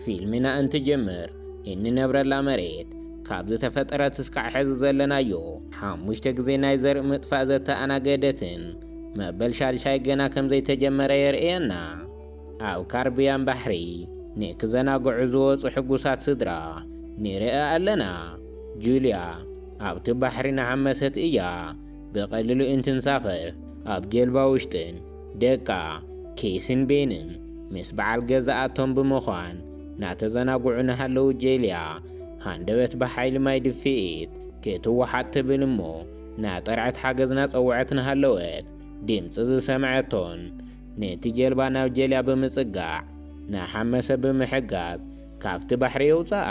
ፊልምና እንትጅምር፣ እንነብረላ መሬት ካብ ዝተፈጠረት እስካዕ ሕዚ ዘለናዮ ሓሙሽተ ግዜ ናይ ዘርኢ ምጥፋእ ዘተኣናገደትን መበል ሻድሻይ ገና ከም ዘይተጀመረ የርእየና። ኣብ ካርብያን ባሕሪ ንክዘናግዑ ዝወጹ ሕጉሳት ስድራ ንርኢ ኣለና። ጁልያ ኣብቲ ባሕሪ እናሓመሰት እያ ብቐሊሉ እንትንሳፈፍ፣ ኣብ ጀልባ ውሽጥን ደቃ ኬስን ቤንን ምስ በዓል ገዛኣቶም ብምዃን እናተዘናግዑ እናሃለዉ፣ ጀልያ ሃንደበት ብሓይሊ ማይ ድፍኢት ክትወሓጥ ትብል እሞ፣ እናጠርዐት ሓገዝ እናጸውዐት እናሃለወት ድምጺ ዝሰምዐቶን ነቲ ጀልባ ናብ ጀልያ ብምጽጋዕ እናሓመሰ ብምሕጋዝ ካብቲ ባሕሪ የውጽኣ።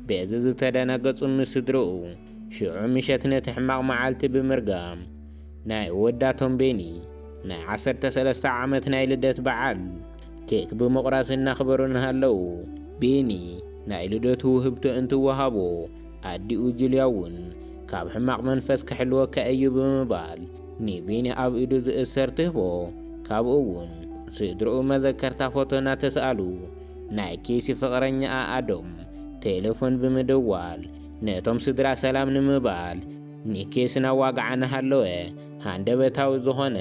በዚ ዝተደናገጹ ምስ ስድርኡ፣ ሽዑ ምሸት ነቲ ሕማቕ መዓልቲ ብምርጋም፣ ናይ ወዳቶም ቤኒ ናይ ዓሰርተ ሰለስተ ዓመት ናይ ልደት በዓል ኬክ ብምቑራስ እናኽበሩ እናሃለዉ፣ ቤኒ ናይ ልደቱ ውህብቶ እንትወሃቦ፣ ኣዲኡ ጁልያ እውን ካብ ሕማቕ መንፈስ ክሕልወካ እዩ ብምባል ንቤኒ ኣብ ኢዱ ዝእሰር ትህቦ። ካብኡ እውን ስድርኡ መዘከርታ ፎቶ እናተስኣሉ፣ ናይ ኬሲ ፍቕረኛኣ ኣዶም ቴሌፎን ብምድዋል ነቶም ስድራ ሰላም ንምባል ንኬሲ እናዋግዓ እናሃለወ፣ ሃንደበታዊ ዝኾነ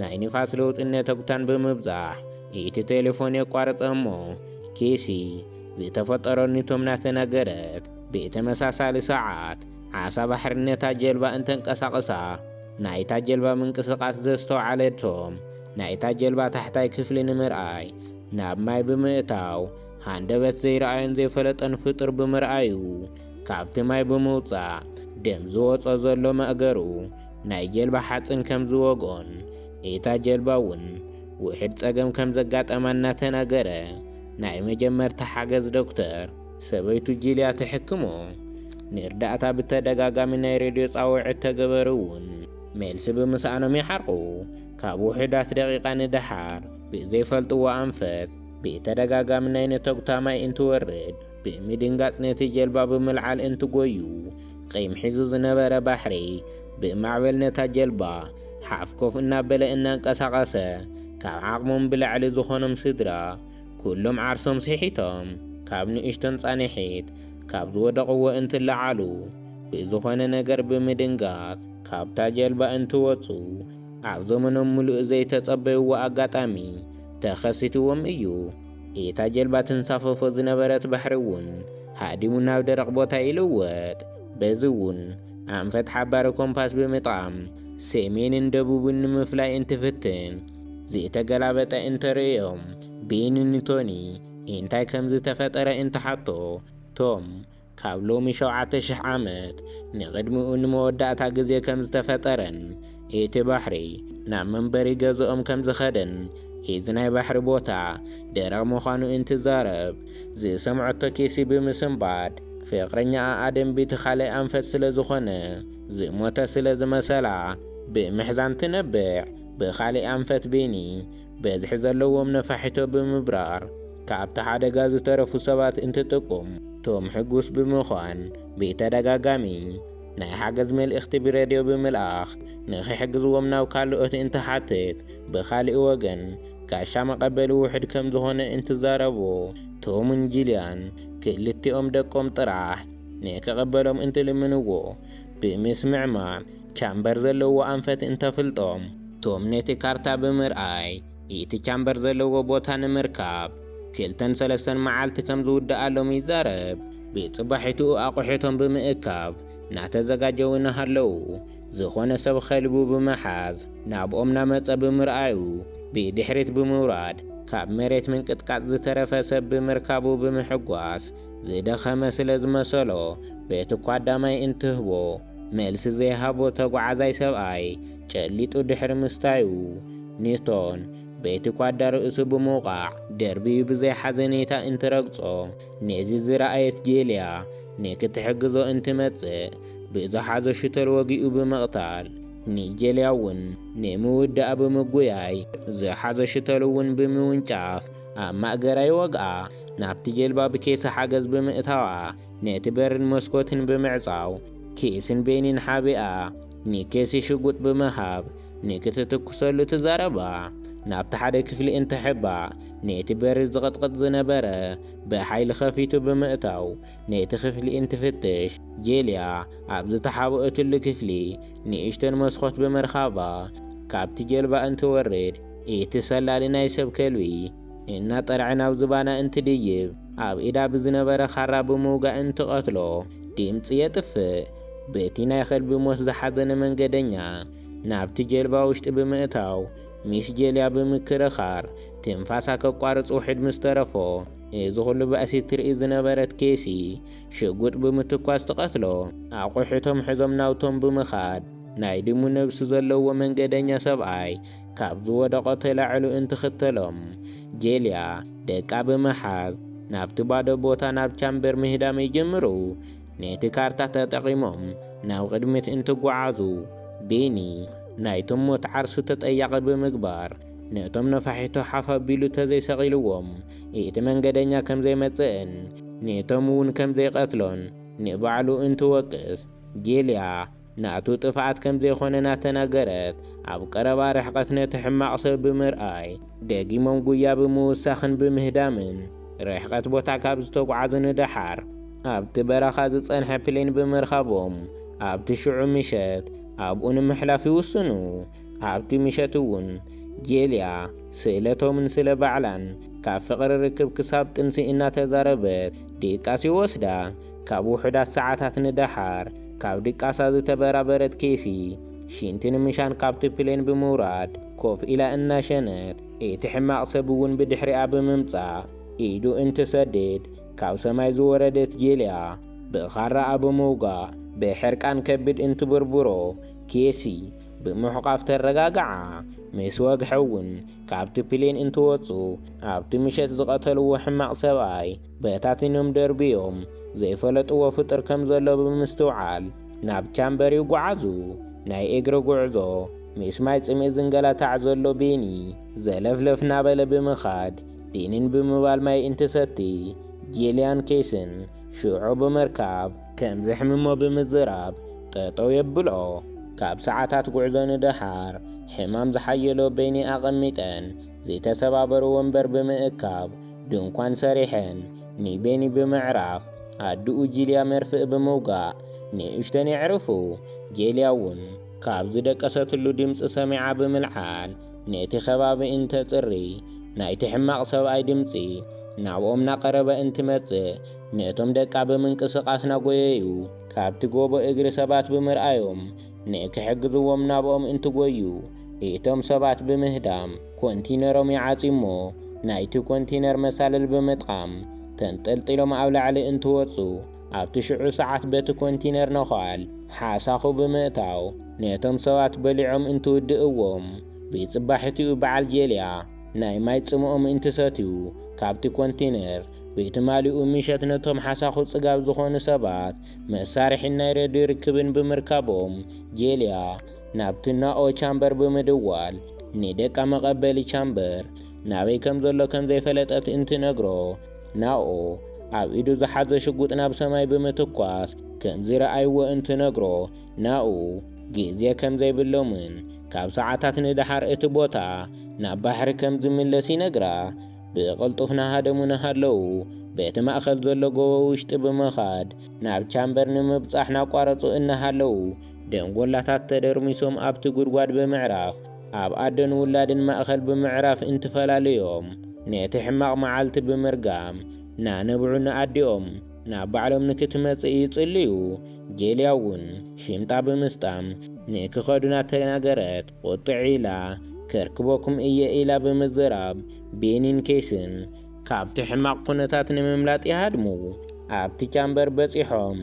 ናይ ንፋስ ለውጥን ነተጉታን ብምብዛሕ እቲ ቴሌፎን የቋርጸ እሞ፣ ኬሲ ዝተፈጠሮ ንቶም እናተነገረት፣ ብተመሳሳሊ ሰዓት ዓሳ ባሕሪ ነታ ጀልባ እንተንቀሳቕሳ፣ ናይታ ጀልባ ምንቅስቓስ ዘስተውዓለቶም፣ ናይታ ጀልባ ታሕታይ ክፍሊ ንምርኣይ ናብ ማይ ብምእታው፣ ሃንደበት ዘይረኣዮን ዘይፈለጠን ፍጡር ብምርኣዩ፣ ካብቲ ማይ ብምውጻእ ደም ዝወጾ ዘሎ መእገሩ ናይ ጀልባ ሓጽን ከም ዝወግኦን እታ ጀልባ እውን ውሕድ ጸገም ከም ዘጋጠማ እናተናገረ፣ ናይ መጀመርታ ሓገዝ ዶክተር ሰበይቱ ጂልያ ትሕክሞ። ንእርዳእታ ብተደጋጋሚ ናይ ሬድዮ ጻውዒት ተገበሩ እውን መልሲ ብምስኣኖም ይሓርቁ። ካብ ውሑዳት ደቂቓ ንደሓር ብዘይፈልጥዎ ኣንፈት ብተደጋጋሚ ናይ ነተጉታ ማይ እንትወርድ ብምድንጋጽ ነቲ ጀልባ ብምልዓል እንትጎዩ፣ ቂም ሒዙ ዝነበረ ባሕሪ ብማዕበል ነታ ጀልባ ሓፍ ኮፍ እናበለ እናንቀሳቐሰ፣ ካብ ዓቕሞም ብላዕሊ ዝኾኖም ስድራ ኩሎም ዓርሶም ስሒቶም ካብ ንእሽቶን ጻንሒት ካብ ዝወደቕዎ እንትለዓሉ፣ ብዝኾነ ነገር ብምድንጋጽ ካብታ ጀልባ እንትወጹ፣ ኣብ ዘመኖም ምሉእ ዘይተጸበይዎ ኣጋጣሚ ተኸሲትዎም እዩ። እታ ጀልባ ትንሳፈፎ ዝነበረት ባሕሪ እውን ሃዲሙ ናብ ደረቕ ቦታ ይልወጥ። በዚ እውን ኣንፈት ሓባሪ ኮምፓስ ብምጥቓም ሰሜንን ደቡብን ንምፍላይ እንትፍትን፣ ዝተገላበጠ እንተርእዮም፣ ቤኒ ንቶኒ እንታይ ከም ዝተፈጠረ እንትሓቶ፣ ቶም ካብ ሎሚ ሸውዓተ ሽሕ ዓመት ንቕድሚኡ ንመወዳእታ ግዜ ከም ዝተፈጠረን እቲ ባሕሪ ናብ መንበሪ ገዝኦም ከም ዝኸደን፣ እዚ ናይ ባሕሪ ቦታ ደረቕ ምዃኑ እንትዛረብ፣ ዝሰምዐቶ ኬሲ ብምስንባድ፣ ፍቕረኛኣ ኣደንቢቲ ካልእ ኣንፈት ስለ ዝኾነ፣ ዝሞተ ስለ ዝመሰላ ብምሕዛን ትነብዕ። ብኻልእ ኣንፈት ቤኒ በዝሒ ዘለዎም ነፋሒቶ ብምብራር፣ ካብቲ ሓደጋ ዝተረፉ ሰባት እንትጥቁም፣ ቶም ሕጉስ ብምዃን ብተደጋጋሚ ናይ ሓገዝ መልእኽቲ ብሬድዮ ብምልኣኽ ንኽሕግዝዎም ናብ ካልኦት እንትሓትት፣ ብኻልእ ወገን ጋሻ መቐበሊ ውሑድ ከም ዝኾነ እንትዛረቡ፣ ቶምን ጂልያን ክልቲኦም ደቆም ጥራሕ ንክቕበሎም እንትልምንዎ፣ ብምስምዕማዕ ቻምበር ዘለዎ ኣንፈት እንተፍልጦም፣ ቶም ነቲ ካርታ ብምርኣይ እቲ ቻምበር ዘለዎ ቦታ ንምርካብ ክልተን ሰለስተን መዓልቲ ከም ዝውድኣሎም ይዛረብ። ብጽባሒትኡ ኣቑሑቶም ብምእካብ እናተዘጋጀው እናሃለዉ፣ ዝኾነ ሰብ ኸልቡ ብምሓዝ ናብኦም ናመጸ ብምርኣዩ፣ ብድሕሪት ብምውራድ ካብ መሬት ምንቅጥቃጥ ዝተረፈ ሰብ ብምርካቡ ብምሕጓስ፣ ዝደኸመ ስለ ዝመሰሎ በቲ ኳዳ ማይ እንትህቦ፣ መልሲ ዘይሃቦ ተጓዓዛይ ሰብኣይ ጨሊጡ ድሕሪ ምስታዩ፣ ኒቶን በቲ ኳዳ ርእሱ ብምውቃዕ ደርቢዩ ብዘይ ሓዘኔታ እንትረግጾ፣ ነዚ ዝረኣየት ጄልያ ንክትሕግዞ እንትመጽእ፣ ብዝሓዞ ሽተል ወጊኡ ብምቕታል፣ ንጄልያ እውን ንምውዳኣ ብምጉያይ፣ ዝሓዞ ሽተል እውን ብምውንጫፍ ኣብ ማእገራ ይወግኣ። ናብቲ ጀልባ ብኬሲ ሓገዝ ብምእታዋ፣ ነቲ በርን መስኮትን ብምዕጻው፣ ኬስን ቤኒን ሓቢኣ ንኬሲ ሽጉጥ ብምሃብ ንክትትኩሰሉ ትዛረባ። ናብቲ ሓደ ክፍሊ እንትሕባእ፣ ነቲ በሪ ዝቕጥቅጥ ዝነበረ ብሓይሊ ከፊቱ ብምእታው፣ ነቲ ክፍሊ እንትፍትሽ፣ ጄልያ ኣብ ዝተሓብአትሉ ክፍሊ ንእሽተን መስኮት ብምርኻባ፣ ካብቲ ጀልባ እንትወርድ፣ እቲ ሰላሊ ናይ ሰብ ከልቢ እናጠርዐ ናብ ዝባና እንትድይብ፣ ኣብ ኢዳ ብዝነበረ ካራ ብምውጋእ እንትቐትሎ፣ ድምጺ የጥፍእ። በቲ ናይ ከልቢ ሞት ዝሓዘነ መንገደኛ ናብቲ ጀልባ ውሽጢ ብምእታው፣ ሚስ ጄልያ ብምክርኻር ትንፋሳ ከቋርጽ ውሕድ ምስ ተረፎ፣ እዚ ኩሉ ባእሲ ትርኢ ዝነበረት ኬሲ ሽጉጥ ብምትኳስ ትቐትሎ። ኣቑሑቶም ሕዞም ናውቶም ብምኻድ፣ ናይ ድሙ ነብሲ ዘለዎ መንገደኛ ሰብኣይ ካብ ዝወደቖ ተላዕሉ እንትኽተሎም፣ ጄልያ ደቃ ብምሓዝ ናብቲ ባዶ ቦታ ናብ ቻምበር ምህዳም ይጅምሩ። ነቲ ካርታ ተጠቒሞም ናብ ቅድሚት እንትጓዓዙ፣ ቤኒ ናይቶም ሞት ዓርሱ ተጠያቒ ብምግባር፣ ነቶም ነፋሒቶ ሓፍ ኣቢሉ ተዘይሰቒልዎም፣ እቲ መንገደኛ ከም ዘይመጽእን ነቶም እውን ከም ዘይቐትሎን ንባዕሉ እንትወቅስ፣ ጄልያ ናቱ ጥፍኣት ከም ዘይኮነ እናተናገረት፣ ኣብ ቀረባ ርሕቀት ነቲ ሕማቕ ሰብ ብምርኣይ፣ ደጊሞም ጉያ ብምውሳኽን ብምህዳምን፣ ርሕቀት ቦታ ካብ ዝተጓዓዙ ንደሓር፣ ኣብቲ በረኻ ዝጸንሐ ፕሌን ብምርካቦም፣ ኣብቲ ሽዑ ምሸት ኣብኡ ንምሕላፍ ይውስኑ። ኣብቲ ምሸት እውን፣ ጄልያ ስለ ቶምን ስለ ባዕላን፣ ካብ ፍቕሪ ርክብ ክሳብ ጥንሲ እናተዛረበት ድቃስ ይወስዳ። ካብ ውሑዳት ሰዓታት ንደሓር፣ ካብ ድቃሳ ዝተበራበረት ኬሲ፣ ሽንቲ ንምሻን ካብቲ ፕሌን ብምውራድ፣ ኮፍ ኢላ እናሸነት፣ እቲ ሕማቕ ሰብ እውን ብድሕሪኣ ብምምጻእ፣ ኢዱ እንትሰድድ፣ ካብ ሰማይ ዝወረደት ጄልያ፣ ብኻራኣ ብምውጋእ፣ ብሕርቃን ከቢድ እንትብርብሮ፣ ኬሲ ብምሕቋፍ ተረጋግዓ። ምስ ወግሐ እውን፣ ካብቲ ፕሌን እንትወጹ፣ ኣብቲ ምሸት ዝቐተልዎ ሕማቕ ሰብኣይ በታቲኖም ደርብዮም ዘይፈለጥዎ ፍጡር ከም ዘሎ ብምስትውዓል፣ ናብ ቻምበር ይጓዓዙ። ናይ እግሪ ጉዕዞ፣ ምስ ማይ ጽምኢ ዝንገላታዕ ዘሎ ቤኒ፣ ዘለፍለፍ እናበለ ብምኻድ፣ ዲንን ብምባል ማይ እንትሰቲ፣ ጄልያን ኬስን ሽዑ ብምርካብ፣ ከም ዘሕምሞ ብምዝራብ ጠጠው የብሎ። ካብ ሰዓታት ጉዕዞ ንደሓር፣ ሕማም ዝሓየሎ ቤኒ ኣቐሚጠን፣ ዝተሰባበሩ ወንበር ብምእካብ፣ ድንኳን ሰሪሐን፣ ንቤኒ ብምዕራፍ፣ ኣድኡ ጂልያ መርፍእ ብምውጋእ፣ ንእሽተን የዕርፉ። ጄልያ እውን ካብ ዝደቀሰትሉ ድምፂ ሰሚዓ ብምልዓል፣ ነቲ ከባቢ እንተፅሪ፣ ናይቲ ሕማቕ ሰብኣይ ድምፂ ናብኦም እናቐረበ እንትመፅእ፣ ነቶም ደቃ ብምንቅስቓስ ናጎየዩ፣ ካብቲ ጎቦ እግሪ ሰባት ብምርኣዮም፣ ንክሕግዝዎም ናብኦም እንትጎዩ፣ እቶም ሰባት ብምህዳም፣ ኮንቲነሮም ይዓጽዩሞ፣ ናይቲ ኮንቲነር መሳልል ብምጥቃም፣ ተንጠልጢሎም ኣብ ላዕሊ እንትወጹ፣ ኣብቲ ሽዑ ሰዓት በቲ ኮንቲነር ነዃል ሓሳኹ ብምእታው፣ ነቶም ሰባት በሊዖም እንትውድእዎም፣ ብጽባሒትኡ በዓል ጄልያ ናይ ማይ ጽምኦም እንትሰትዩ፣ ካብቲ ኮንቲነር ብትማሊኡ ምሸት ነቶም ሓሳኹ ጽጋብ ዝኾኑ ሰባት መሳርሒን ናይ ሬድዮ ርክብን ብምርካቦም፣ ጄልያ ናብቲ ናኦ ቻምበር ብምድዋል፣ ንደቃ መቐበሊ ቻምበር ናበይ ከም ዘሎ ከም ዘይፈለጠት እንትነግሮ፣ ናኦ ኣብ ኢዱ ዝሓዘ ሽጉጥ ናብ ሰማይ ብምትኳስ ከም ዝረኣይዎ እንትነግሮ፣ ናኡ ግዜ ከም ዘይብሎምን ካብ ሰዓታት ንደሓር እቲ ቦታ ናብ ባሕሪ ከም ዝምለስ ይነግራ። ብቕልጡፍ ናሃደሙ ናሃለዉ፣ በቲ ማእከል ዘሎ ጎቦ ውሽጢ ብምኻድ ናብ ቻምበር ንምብጻሕ ናቋረጹ እናሃለዉ፣ ደንጎላታት ተደርሚሶም ኣብቲ ጉድጓድ ብምዕራፍ፣ ኣብ ኣደን ውላድን ማእከል ብምዕራፍ እንትፈላለዮም፣ ነቲ ሕማቕ መዓልቲ ብምርጋም፣ ናነብዑ ንኣዲኦም ናብ ባዕሎም ንክትመጽእ ይጽልዩ። ጄልያ እውን ሽምጣ ብምስጣም ንክኸዱ እናተናገረት፣ ቁጥዕ ኢላ፣ "ከርክበኩም እየ" ኢላ ብምዝራብ፣ ቤኒን ኬስን ካብቲ ሕማቕ ኩነታት ንምምላጥ ይሃድሙ። ኣብቲ ቻምበር በጺሖም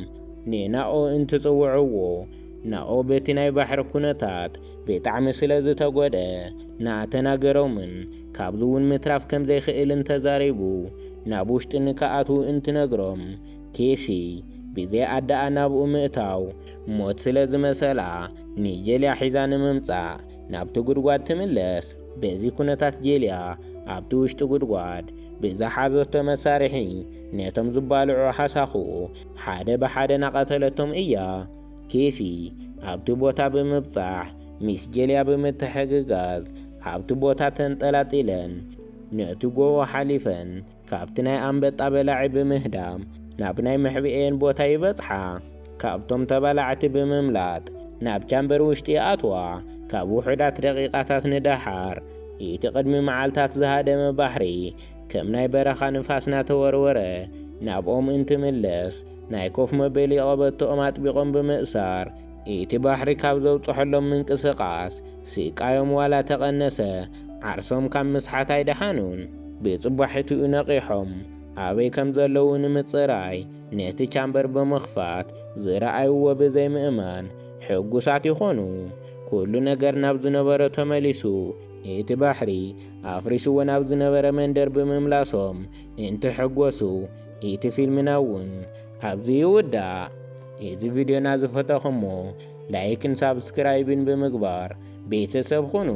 ንናኦ እንትጽውዕዎ፣ ናኦ በቲ ናይ ባሕሪ ኩነታት ብጣዕሚ ስለ ዝተጎድአ፣ ናተናገሮምን ካብዚ እውን ምትራፍ ከም ዘይክእልን ተዛሪቡ፣ ናብ ውሽጢ ንክኣትዉ እንትነግሮም፣ ኬሲ ብዘይ ኣደኣ ናብኡ ምእታው ሞት ስለ ዝመሰላ፣ ንጀልያ ሒዛ ንምምጻእ ናብቲ ጉድጓድ ትምለስ። በዚ ኩነታት ጀልያ ኣብቲ ውሽጢ ጉድጓድ ብዝሓዘቶ መሳርሒ ነቶም ዝባልዑ ሓሳኹ ሓደ ብሓደ ናቐተለቶም እያ። ኬሲ ኣብቲ ቦታ ብምብጻሕ ምስ ጀልያ ብምትሕግጋዝ ኣብቲ ቦታ ተንጠላጢለን ነቲ ጎቦ ሓሊፈን ካብቲ ናይ ኣንበጣ በላዒ ብምህዳም ናብ ናይ መሕብኤን ቦታ ይበጽሓ። ካብቶም ተባላዕቲ ብምምላጥ ናብ ቻምበር ውሽጢ ይኣትዋ። ካብ ውሑዳት ደቂቃታት ንደሓር እቲ ቅድሚ መዓልታት ዝሃደመ ባሕሪ ከም ናይ በረኻ ንፋስ ናተወርወረ ናብኦም እንትምለስ ናይ ኮፍ መበሊ ቀበቶኦም ኣጥቢቖም ብምእሳር እቲ ባሕሪ ካብ ዘውጽሐሎም ምንቅስቓስ ስቃዮም ዋላ ተቐነሰ። ዓርሶም ካብ ምስሓት ኣይደሓኑን። ብጽባሒትኡ ነቒሖም ኣበይ ከም ዘለዉ ንምጽራይ ነቲ ቻምበር ብምኽፋት ዝረኣይዎ ብዘይምእማን ሕጉሳት ይኾኑ። ኩሉ ነገር ናብ ዝነበረ ተመሊሱ እቲ ባሕሪ ኣፍሪስዎ ናብ ዝነበረ መንደር ብምምላሶም እንትሕጎሱ እቲ ፊልምና እውን ኣብዚ ይውዳእ። እዚ ቪድዮና ዝፈተኹሞ ላይክን ሳብስክራይብን ብምግባር ቤተሰብ ኹኑ።